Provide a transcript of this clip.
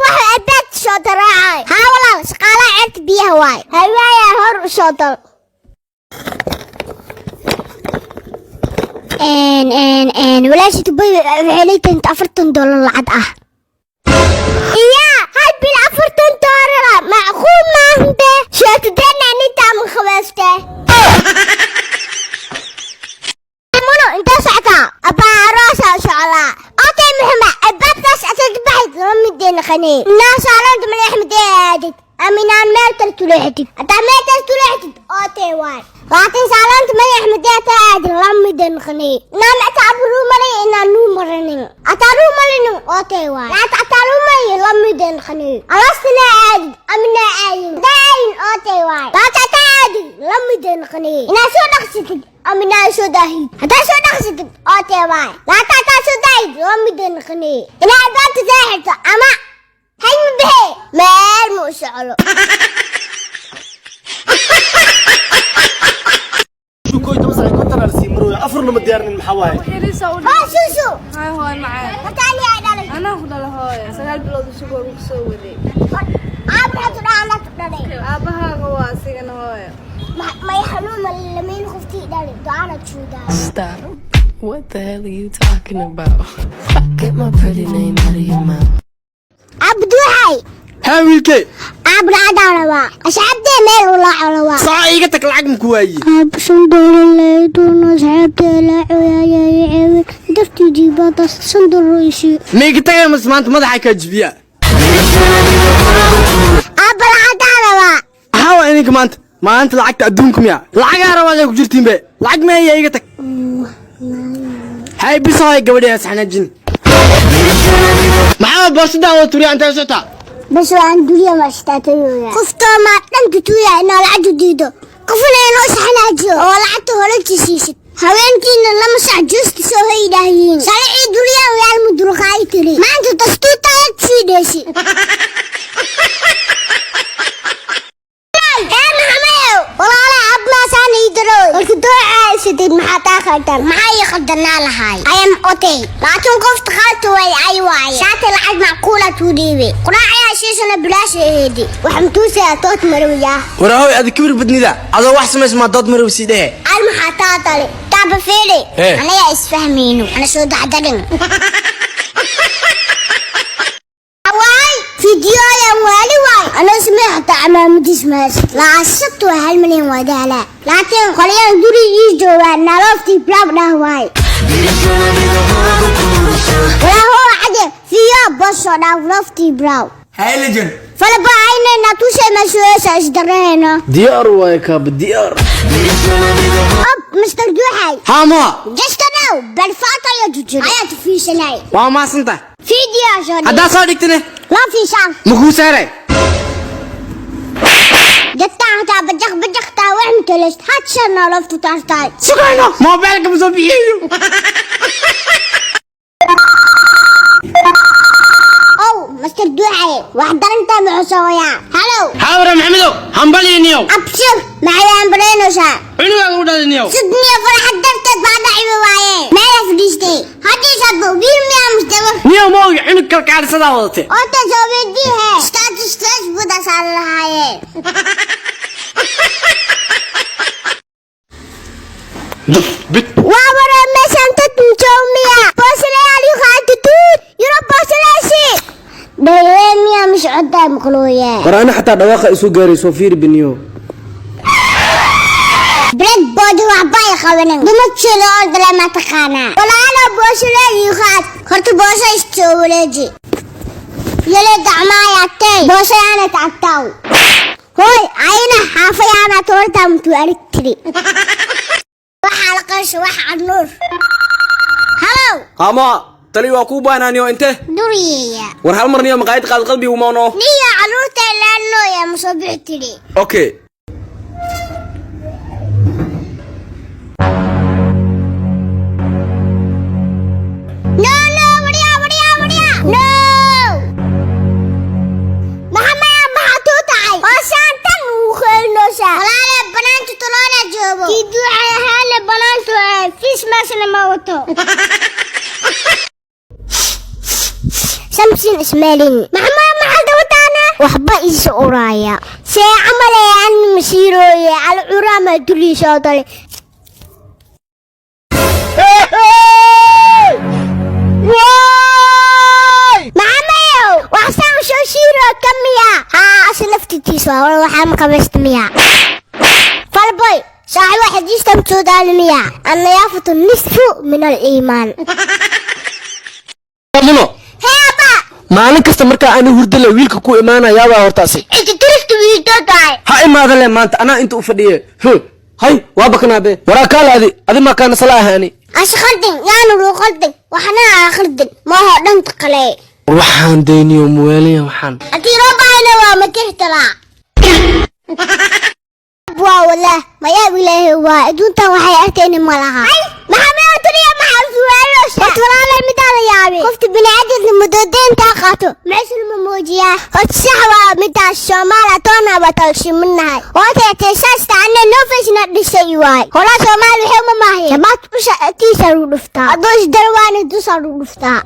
Waxa albaabka soo daraacay. Haa walaal, shaqaalaha ceerta biyaha waay. Hawaaya hor u soo dal. Walaasha tubay waxay leeyihiin $40 lacag ah. Iya, hal bil $40 macquul maahan be. Sheekadeenna nintaa ma khabaastee? Muno, intee socotaa? Abbaa, aroosaa socdaa. Okay, Maxamed, albaabkaas asaga baxayd lama mideena qanee. Naasaalanta madax midee aadid. Aminaan meel kale tuleexatid. Haddaa meel kale tuleexatid, ootee waay. Laakiin saalanta madax midee ta aadid lama mideena qanee. Naam ataa abruu malay inaan nuu maranin. Ataa ruu malinin ootee waay. Laakiin ataa ruu malin lama mideena qanee. Alaastina aadid, aminaa aadin. Hadaa aadin ootee waay. Laakiin ataa aadid lama mideena qanee. Inaa soo dhaqsatid aminaa soo daahid. Haddaa soo dhaqsatid ootee waay. Laakiin ataa soo daahid lama mideena qanee. Inaa albaabta soo xirto ama hay ma bixe meel ma u socdo. 11 saac 50 aa lasii marooya, afarna ma diyaarinin, maxaa waaye? Yariisa u Waa suusu. Hay hooy macaan. Horta ani ay dhalay. Anaa ku dhala hooyo. 9 bilood isagoo lagu soo waday. Aab maxaa tu dhahaa tu dhalay? Aabbahaaga waa asigana hooyo. May xanuun ma lamayn qoftii dhalay ducaana juudaa. Stop. What the hell are you talking about? Get my pretty name out of your mouth. Abduuxay. Haa wiilkey. Aab, lacagdaa rabaa, asxaabtee meel u laaco rabaa. Saca iiga tag, lacag maku waaye. Aab, $5 leedoon asxaabtee laacoyaayay ceewin dartii jiibaadaas $5 isii. Maiga tagay mas maanta madaxa kaa jibiya. Aabba, lacagdaa rabaa. Maxaa waa ininka maanta lacagta adduunka miya? Lacagaa rabaa ku jirtiin be, lacag meeya? Iga tag. Hay bisahay gabadhi saxnaajin. Maxaa boorsadaa oo turiya? Intee socotaa? Bas waan gurya maashtaatayoya. Qoftoo maa dhan tutuuya inaa lacagtu diido, qofna inoo saxnaajiyo oo lacagta horanti siisid. Haweenkiina 2 sac juusta soo hoydhaahiin salicii duriyaan wayaalmu dulqaayi tiri maanta dastuutaayad sii dheesi. Ee Maxamedow, walaala abmaasaan ii daroy marka dooca isatid, maxaa taa khaldan? Maxaa ii khaldanaa lahaay? I am okay, laakiin qofta khalta way ay waaye. Shaati lacag macquula tuu dhiibay, quraacayaa shiisana bilaash aheedi. Waxaan tuusayaa tood marowiyaa. Waraahoy, adi kibir badnida, adoo wax samays maa dood marow sii dhehe. Al maxaa taa dale taaba fiili. Hee. Anagaa isfahmayno, ana soo dacdarin waay fiidiyooyan waali waay. Anoo samee xataa camaamadiis maas laasabtu waa 1 milyan waa daalaa, laakiin qolyahan gurigii joogaa nalooftii blab dhah waay. Walaaho cade fiyo bosoo dhaaf loftii brow. Hay legend. Falaba aynayna tushay masuusa isdarahayno. Diyaar waaye kaaba, diyaar. Ob Mr. Duxay. Haa moha. Just now balfaata ayaa jujiro ayaa tufiisanay. Waa maasanta. Fiidiyo soo dhig. Haddaa soo dhigtine. La fiisaan. Makuu saaray. Dadkaan hataa bajaq bajaqtaa wax matelest had noloftu taartaay. Sugayno moobeelka ma soo bixiyo. Ow Mr. Duxay, wax darantaa muxuu halow. Hawra Maxamedow, hambaliiniyow. Abshir, maxay ambareynaysaa? Cunugaan u dhaliniyow. Sudniyo farxad darteed baa dhacibi waaye meela fadhiistay haddii sabbo wiil miyaa musdaba? Niyow, ma ogi cunug kalkaalisadaa wadatay. Ota soo weydiihe status Facebook asaa lahaayeen. Bit. Waa wara meeshaan dad mujoomiya boosalayaal yuqaanta tuut yuro boosalaasi dhayee miyaa miscodaa maqlooya. War ana xataa dhawaaqa isu gaaray, soo fiiri biniyo. Blackboard waxba ay qabanin dumadkeeda oo dale ma taqaanaa. Walaalo, boosalayaal yuqaad horta boosa istoo wareeji yale gacmaayatay boosayaana tactaw hoy ayna xaafayaana toortaa mutuu arig tiri waxaa la qaysho wax canuur halow. Hama tali waa kuu baanaaniyo inte. Duriyeya. War hal mar niyo maqaayad qaad qalbi umoono. Niyo caruurta ilaanooya ma soo bixi tiri. Okay. No, no, wariyaa, wariyaa, wariyaa, no. Maxamed, maxaa tuu tahay oo saantan uu keenaysaa? Walaale, banaanka toloona joogo kii duucay ahaale banaantu fiis meeshana ma wato. Samsin ismaalin. Maxamed. Waxba iisa uraaya see camal ee an masiirooye al curaama duliisoo dale. Maxamayow, waxsaan soo shiiro ka miya? Haa, asa laftitiis waa waxaa ma qabaysta miya? Falboy saaxibo, xadiistan soo miya? Annayaafatu nisfu min aliimaan. Muno. Hee abba. Maalin kasta markaa ani hurdale wiilka ku imaanayaabaa hortaasi. Inta dirifta wiildodaay. Ha imaada le, maanta anaa inta u fadhiye. Hay, waa bakanaabe, waraa kaala adi adi maa kaana sala ahani. Asha khaldin yaanu luu khaldin, waxna aa khaldin maaho dhanta kale. War waxaan dayniyo muweelaya waxaan. Haddii loo baahayna waa matirtalaa waa wallaah mayaab ilaahay waa adduuntan waxay arkayni ma laha. Maxamed taliya, maxaa su'aaloosha? Horta walaalay, midaada yaabay, qofta bini'aadamka mudoodeyntaa qaato meeshul ma muujiyaa? Horta sax waa midaas, Soomaaliya toona waa talshiminahay. Horta teesaasta anna noo dhisay waay. Horaa Soomaali waxay uma maahayeen jabaad usha tiisa lagu dhuftaa, hadduu isdarwaani dusa lagu dhuftaa.